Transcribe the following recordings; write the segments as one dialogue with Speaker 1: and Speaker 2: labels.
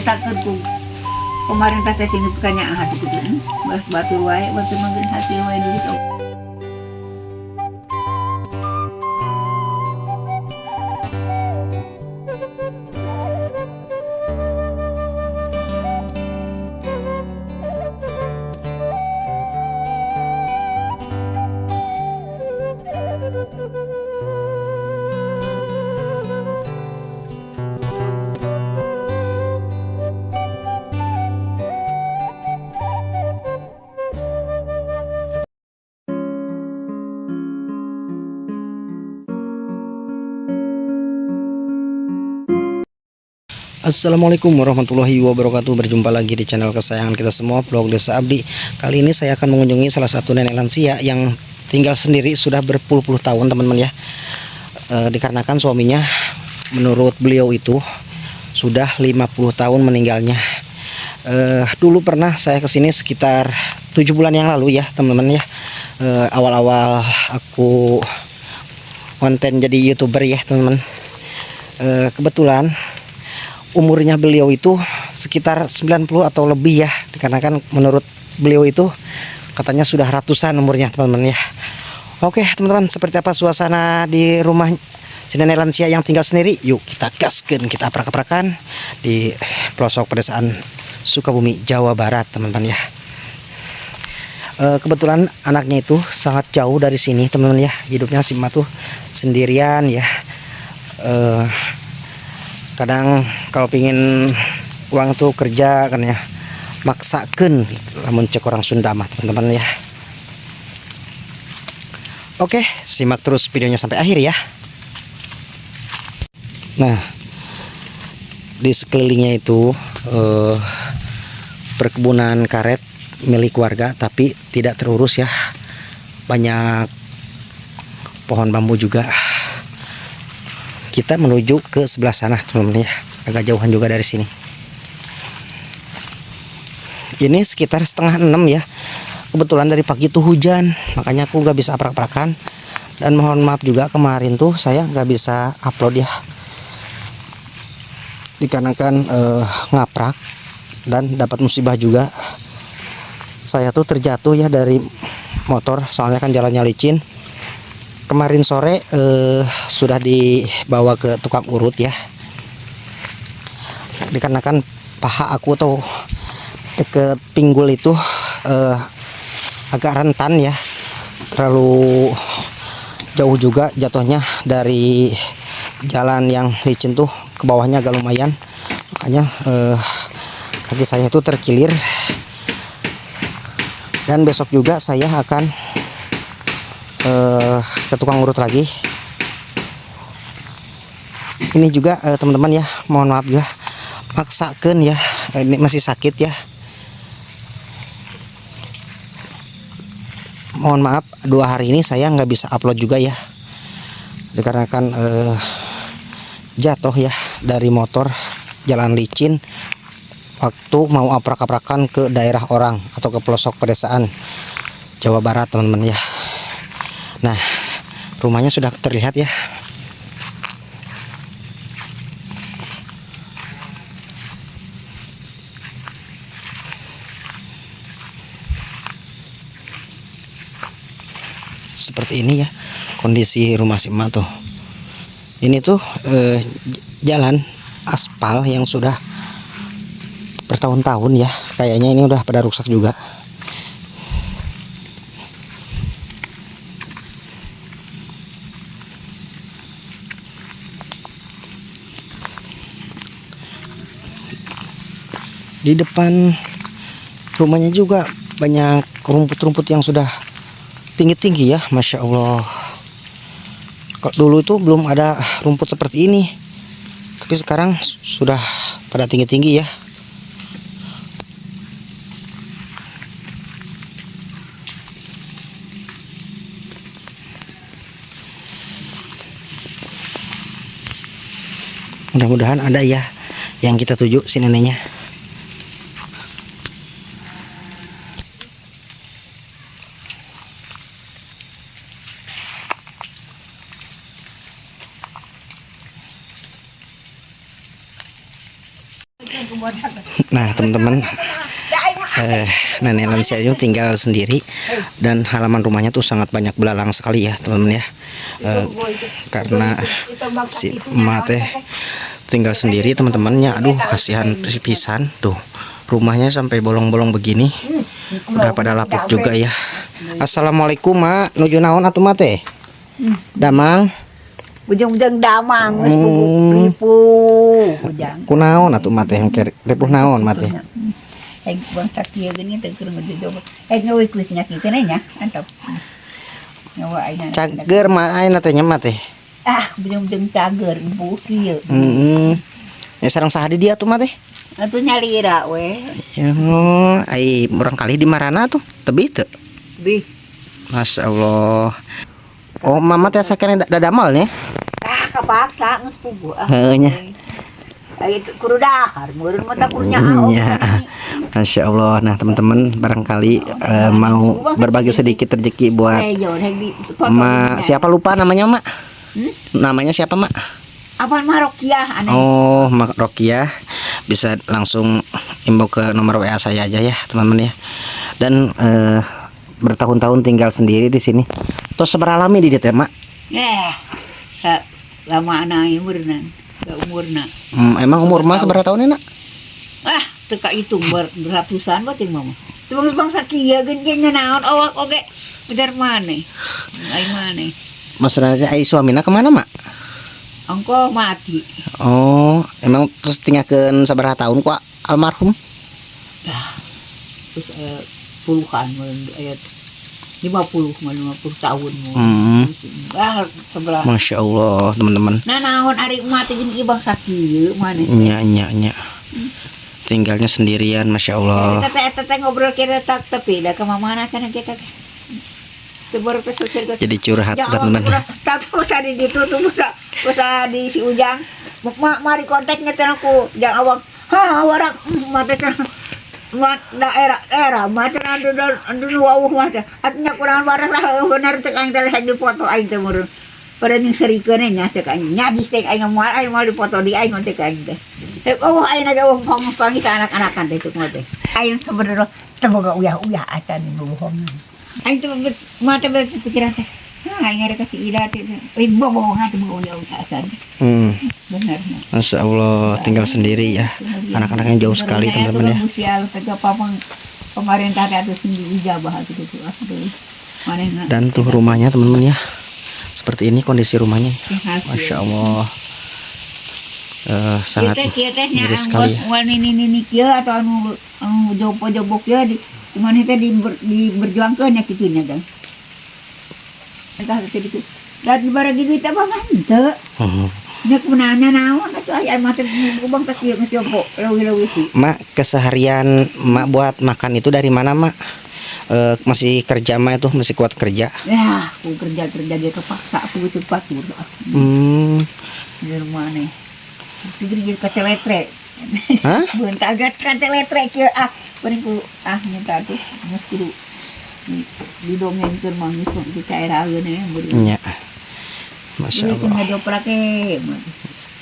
Speaker 1: Takut ku pemerintah teh tinggal kanya hati gitu bah batur wae, batur mah hati wae gitu.
Speaker 2: Assalamualaikum warahmatullahi wabarakatuh. Berjumpa lagi di channel kesayangan kita semua, Vlog Desa Abdi. Kali ini saya akan mengunjungi salah satu nenek lansia yang tinggal sendiri sudah berpuluh-puluh tahun, teman-teman ya. Dikarenakan suaminya, menurut beliau itu sudah 50 tahun meninggalnya. Dulu pernah saya kesini sekitar 7 bulan yang lalu ya, teman-teman ya. Awal-awal aku konten jadi youtuber ya, teman-teman. Kebetulan umurnya beliau itu sekitar 90 atau lebih ya, dikarenakan menurut beliau itu katanya sudah ratusan umurnya, teman-teman ya. Oke teman-teman, seperti apa suasana di rumah si nenek lansia yang tinggal sendiri? Yuk kita gaskan, kita aprak-aprakan di pelosok pedesaan Sukabumi, Jawa Barat, teman-teman ya. Kebetulan anaknya itu sangat jauh dari sini, teman-teman ya. Hidupnya si emak tuh sendirian ya. Kadang kalau pingin uang tuh kerja kan ya, maksakan lamun cek orang Sunda mah, teman-teman ya. Oke, simak terus videonya sampai akhir ya. Nah, di sekelilingnya itu perkebunan karet milik warga, tapi tidak terurus ya. Banyak pohon bambu juga. Kita menuju ke sebelah sana, teman-teman ya, agak jauhan juga dari sini. Ini sekitar 5.30 ya. Kebetulan dari pagi tuh hujan, makanya aku nggak bisa aprak-aprakan. Dan mohon maaf juga, kemarin tuh saya nggak bisa upload ya, dikarenakan ngaprak dan dapat musibah juga. Saya tuh terjatuh ya dari motor, soalnya kan jalannya licin. Kemarin sore sudah dibawa ke tukang urut ya, dikarenakan paha aku tuh deket pinggul itu agak rentan ya. Terlalu jauh juga jatuhnya dari jalan yang licin tuh, ke bawahnya agak lumayan, makanya kaki saya itu terkilir. Dan besok juga saya akan ke tukang urut lagi. Ini juga teman-teman ya, mohon maaf ya, maksakan ya. Ini masih sakit ya. Mohon maaf, 2 hari ini saya nggak bisa upload juga ya, dikarenakan jatuh ya dari motor, jalan licin, waktu mau aprak-aprakan ke daerah orang atau ke pelosok pedesaan Jawa Barat, teman-teman ya. Nah, rumahnya sudah terlihat ya. Seperti ini ya kondisi rumah si emak tuh. Ini tuh jalan aspal yang sudah bertahun-tahun ya, kayaknya ini udah pada rusak juga. Di depan rumahnya juga banyak rumput-rumput yang sudah tinggi-tinggi ya, masya Allah. Kok dulu itu belum ada rumput seperti ini, tapi sekarang sudah pada tinggi-tinggi ya. Mudah-mudahan ada ya yang kita tuju, si neneknya. Nah, teman-teman, nenek lansia itu tinggal sendiri dan halaman rumahnya tuh sangat banyak belalang sekali ya, teman-teman ya. Karena si emak teh tinggal sendiri, teman-temannya, aduh, kasihan pisan tuh. Rumahnya sampai bolong-bolong begini, udah pada lapuk juga ya. Assalamualaikum, Mak. Nuju naon atuh, Mak teh? Damang.
Speaker 1: Ujung-ujung damang geus ripuh ujang.
Speaker 2: Kunaon atuh, Mak teh, engke ripuh naon, Mak teh?
Speaker 1: Eh, bangsa kieu geuning teh keur ngejojob. Eh, ngeuwih nya kieu nya, antap. Nyawa aing.
Speaker 2: Cager, Mak, ayeuna teh nya, Mak teh.
Speaker 1: Ah, ujung-ujung cager empuh kieu.
Speaker 2: Heeh. Ya sareng saha di dia tuh, Mak teh?
Speaker 1: Atuh nyalira we.
Speaker 2: Ya, ai murangkalih di marana tuh? Tebih teu?
Speaker 1: Bih.
Speaker 2: Masya Allah. Oh, Mama teh sakene dadamal nya?
Speaker 1: Ah, kapaksa geus puguh ah.
Speaker 2: Heuh nya.
Speaker 1: Ai kudu dahar, meureun mah kudu nyaho.
Speaker 2: Nya. Masya Allah. Nah, teman-teman, barangkali mau berbagi sedikit rezeki buat Ma, siapa lupa namanya, Mak?
Speaker 1: Hmm?
Speaker 2: Namanya siapa, Mak?
Speaker 1: Apaan, Marokiah aneh.
Speaker 2: Oh, Mak Rokiah, bisa langsung inbox ke nomor WA saya aja ya, teman-teman ya. Dan bertahun-tahun tinggal sendiri di sini. Terus sabaraha lami di dieu teh, Mak?
Speaker 1: Eh, lama anak umurna, da umurna.
Speaker 2: Emang umur Mak seberapa tahun, Nak?
Speaker 1: Ah, teu kahitung beratusan bae ting mama. Teu bangsa kieu geun nya naon awak oge bener maneh. Ai maneh.
Speaker 2: Maksudnya ai suamina kemana, Mak?
Speaker 1: Ongko mati.
Speaker 2: Oh, emang terus tinggalkeun sabaraha tahun ku almarhum?
Speaker 1: Ah, terus puluhan aya 50 mah 50 tahun. Ah, sebelah.
Speaker 2: Masya Allah, teman-teman.
Speaker 1: Nah, naon ari mati jeung ieu bangsa kieu maneh.
Speaker 2: Nya nya nya. Tinggalnya sendirian, Masya Allah.
Speaker 1: Eta teh eta teh ngobrol kita tak tapi da ka mana cenah kita teh. Teu baru teh sosial.
Speaker 2: Jadi curhat, teman-teman.
Speaker 1: Tak usah di ditu tuh usah usah di si Ujang. Ma mari kontaknya cenah ku jang awak. Ha warak mate cenah. Mat daerah era mate anu anu wawuh mah teh. Atunya kurang waras lah bener teh aing teh hayang dipoto aing teh meureun. Pada jeung serikeun nya teh aing. Nyadis teh aing moal aing moal dipoto di aing teh aing teh. Eh, oh aing naga wong pang ka anak-anakan teh itu mah teh. Aing sebenarnya teu boga uyah-uyah acan bohong. Aing teh mata pikiran teh. Hah, aing ada kasih ida teh. Eh, bohong teh boga uyah-uyah acan. Benar.
Speaker 2: Masya Allah, tinggal sendiri ya. Anak-anaknya jauh sekali, teman-teman ya.
Speaker 1: Gusti Allah teh pemerintah teh atuh sing diijabah atuh kitu atuh. Manehna.
Speaker 2: Dan tuh rumahnya, teman-teman ya. Seperti ini kondisi rumahnya. Masya Allah. Sangat miris sekali ya.
Speaker 1: Moal nini nini kieu atau anu anu jopo-jopo kieu di kumaha teh di, diberjuangkeun nya kitu nya teh. Entah teh gitu. Dan barang gitu teh mah henteu. Nya kumaha naon atuh aya mah teh bang teh kieu geus jopo leuwih-leuwih sih.
Speaker 2: Mak, keseharian Mak buat makan itu dari mana, Mak? Masih kerja Mak itu masih kuat kerja?
Speaker 1: Ya, aku kerja-kerja ge kepaksa aku gitu batur. Di rumah nih. Itu jadi kaceletre.
Speaker 2: Hah?
Speaker 1: Bentar agak kaceletre kieu ah. Paling ku ah minta tuh geus kudu didongengkeun mah geus dicaeraeun we beureum.
Speaker 2: Nya. Masya
Speaker 1: Duit
Speaker 2: Allah.
Speaker 1: ngajoprak ge.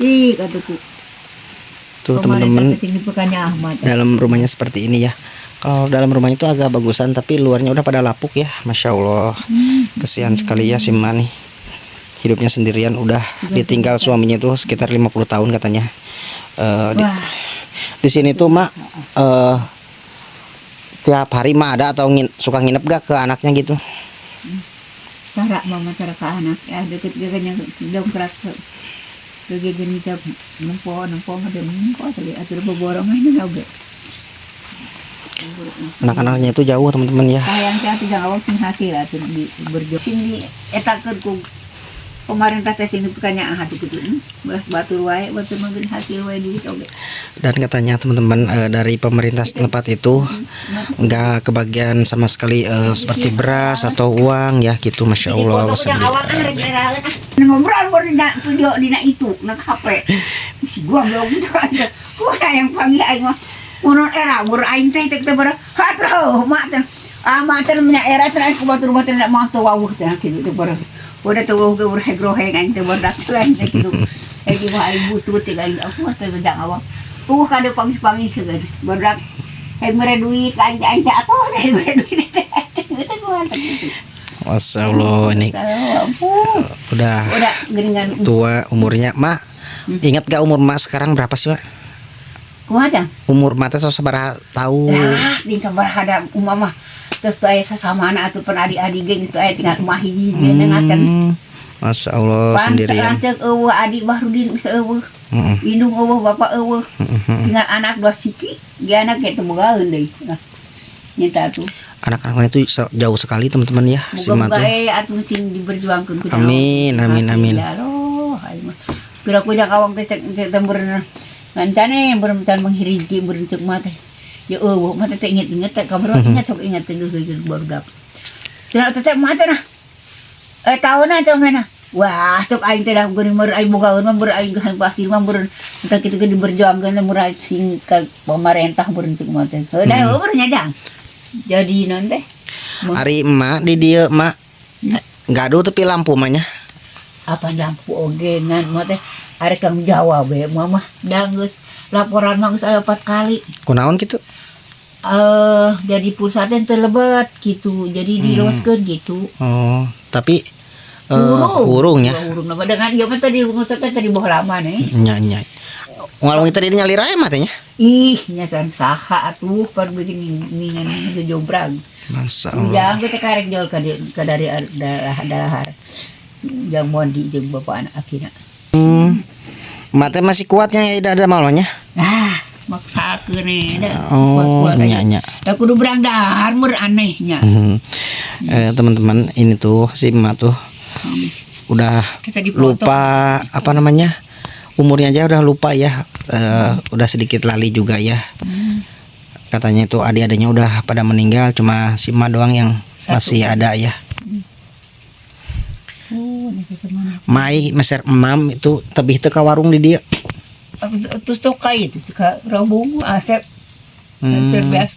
Speaker 1: Ih, katuku.
Speaker 2: Tuh, teman-teman,
Speaker 1: Ahmad.
Speaker 2: Dalam rumahnya seperti ini ya. Kalau dalam rumahnya itu agak bagusan, tapi luarnya udah pada lapuk ya. Masya Allah. Kesian sekali ya si Mak nih. Hidupnya sendirian, udah ditinggal suaminya itu sekitar 50 tahun katanya.
Speaker 1: Wah.
Speaker 2: Di sini tuh Mak, tiap hari Mak ada atau suka nginep gak ke anaknya gitu?
Speaker 1: Cara mama cara ke anak ya deket gaknya dongkrak ke ke gini cap nempo nempo ada nempo tadi atur boborongan oge.
Speaker 2: Anak-anaknya itu jauh, teman-teman ya.
Speaker 1: Sayang teh atuh jangan awak sing hasil atuh di berjuang. Sing di etakeun ku pemerintah teh sing dipekannya ah atuh kitu. Belas batur wae batur mah geus hasil wae duit oge.
Speaker 2: Dan katanya teman-teman, dari pemerintah setempat itu nggak kebagian sama sekali, seperti beras atau uang ya gitu. Masya Allah.
Speaker 1: Foto yang awak ah rek eraeun ah. Ngobrol baru dina video dina itu na HP. Si gua belum gitu aja. Gua yang panggil aing mah. Kuno era bur aing teh teh teh bara hatro mak teh. Ah mak teh nya era teh aing ku batur-batur nak mah teu wawuh teh kitu teh bara. Udah teu wawuh ge berheg-roheng aing teh badak teh aing teh kitu. Eh di mah aing butut teh aing aku mah teh bejang awak. Kada panggih-panggih segala. Barudak hayang mere duit ka aing teh, aing teh atuh teh mere duit teh. Teh kumaha teh gitu.
Speaker 2: Masya Allah, ini
Speaker 1: Ampun.
Speaker 2: udah
Speaker 1: Udah geuningan.
Speaker 2: Tua umurnya. Mak, ingat gak umur Mak sekarang berapa sih, Mak?
Speaker 1: Kumaha jang?
Speaker 2: Umur Mak teh sabaraha tahun?
Speaker 1: Lah, di sabaraha da umah mah. Terus tuh aya sasamana atuh pan adik-adik ge geus tuh aya tinggal umah hiji ge ngaten.
Speaker 2: Masya Allah,
Speaker 1: Pan
Speaker 2: sendirian.
Speaker 1: lanceuk euweuh, adik Bahrudin geus euweuh. Indung euweuh, bapak euweuh. Tinggal anak dua siki, ge anak ge teu bogaeun deui. Nah, nyata tuh.
Speaker 2: Anak-anaknya itu jauh sekali, teman-teman ya, si Mak
Speaker 1: Moga-moga
Speaker 2: tuh.
Speaker 1: Atuh sing diberjuangkeun ku
Speaker 2: Amin, amin, amin.
Speaker 1: Ya Allah, aing mah. Pira ku jang awang teh cek cek teh meureun ngancane meureun can menghiriji meureun ceuk mah teh. Ya euweuh mah teh inget-inget teh kabar inget sok inget teh geus geus barudak. Cenah teh mah teh nah. Eh tahunan teh mana? Wah, cek aing teh dah geuning meureun aing bogaeun mah meureun aing geus pasir mah meureun entah kitu ge diberjuangkeun teh meureun sing ka pemerintah meureun ceuk mah teh. Heuh dah meureun nya jang. Jadi naon teh?
Speaker 2: Ari emak di dieu, Mak. Gaduh tepi lampu mah nya.
Speaker 1: Apa lampu oge ngan mah teh arek tanggung jawab we mah mah da geus laporan mah geus aya 4 kali.
Speaker 2: Kunaon kitu?
Speaker 1: Eh jadi pulsa teh teu lebet gitu. Jadi dilewatkeun gitu.
Speaker 2: Oh, tapi
Speaker 1: Hurung.
Speaker 2: Hurung ya.
Speaker 1: Hurung nama dengan ieu mah tadi pulsa teh tadi boh lama nih.
Speaker 2: Nya nya. Ngalung tadi nyalira ya matanya.
Speaker 1: Ih, nya san saha atuh pan bikin ningan jombrang.
Speaker 2: Masya Allah.
Speaker 1: Ujang teh karek jual ka, ka dari dalah dalahar. Jang mondi jeung bapak anak akina.
Speaker 2: Mate masih kuatnya ya, tidak ada malunya.
Speaker 1: Ah, maksakeun we da.
Speaker 2: Oh,
Speaker 1: Kuat-kuat
Speaker 2: nya
Speaker 1: aja.
Speaker 2: Nya.
Speaker 1: Da kudu berang dahar meur anehnya.
Speaker 2: Teman-teman, ini tuh si emak tuh udah
Speaker 1: Kita dipoto.
Speaker 2: Lupa apa namanya, umurnya aja udah lupa ya. Udah sedikit lali juga ya. Katanya itu adik-adiknya udah pada meninggal, cuma si emak doang yang
Speaker 1: Satu.
Speaker 2: Masih ada ya.
Speaker 1: Oh, ini ke mana?
Speaker 2: Mai meser emam itu tebih teu ka warung di dieu.
Speaker 1: Terus tokai itu ka robung asep. Asep biasa.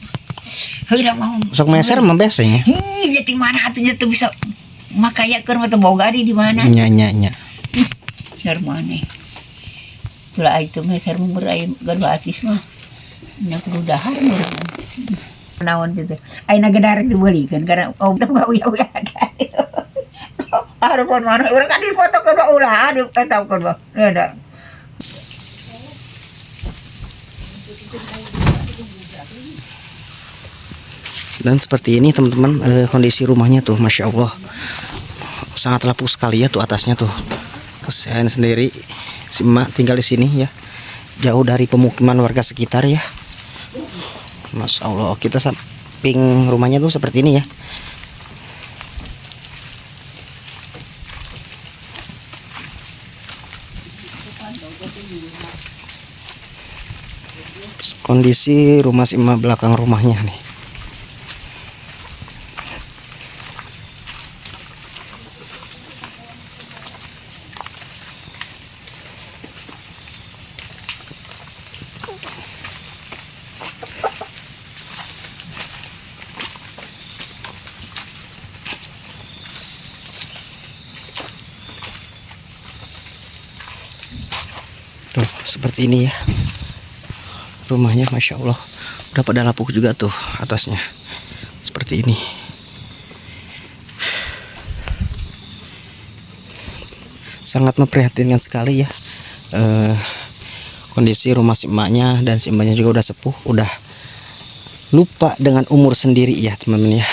Speaker 1: Heuh mau.
Speaker 2: Sok meser mah biasanya.
Speaker 1: Ih, jadi mana atuh nya teu bisa makayakeun mah teu boga di mana.
Speaker 2: Nya nya nya.
Speaker 1: Ser maneh. Itulah itu meser mah aya gaduh artis mah. Nya kudu dahar meureun. Naon kitu. Ayeuna ge darek dibeulikeun karena oh teu uya-uya ada. Harapan mana urang kan dipoto ke ulah di eta keun mah. Da.
Speaker 2: Dan seperti ini teman-teman, kondisi rumahnya tuh, masya Allah, sangat lapuk sekali ya tuh atasnya tuh. Kesian sendiri si emak tinggal di sini ya, jauh dari pemukiman warga sekitar ya. Masya Allah, kita samping rumahnya tuh seperti ini ya. Kondisi rumah si emak belakang rumahnya nih. Tuh, seperti ini ya rumahnya, masya Allah, udah pada lapuk juga tuh atasnya, seperti ini. Sangat memprihatinkan sekali ya, kondisi rumah si emaknya, dan si emaknya juga udah sepuh, udah lupa dengan umur sendiri ya teman-teman ya.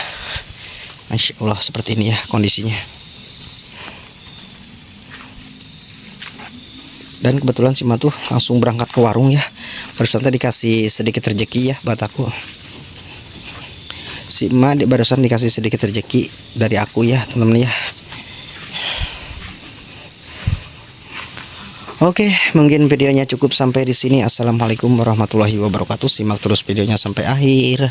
Speaker 2: Masya Allah, seperti ini ya kondisinya. Dan kebetulan si emak tuh langsung berangkat ke warung ya. Barusan tadi dikasih sedikit rezeki ya buat aku. Si emak barusan dikasih sedikit rezeki dari aku ya teman-teman ya. Oke, mungkin videonya cukup sampai di sini. Assalamualaikum warahmatullahi wabarakatuh. Simak terus videonya sampai akhir.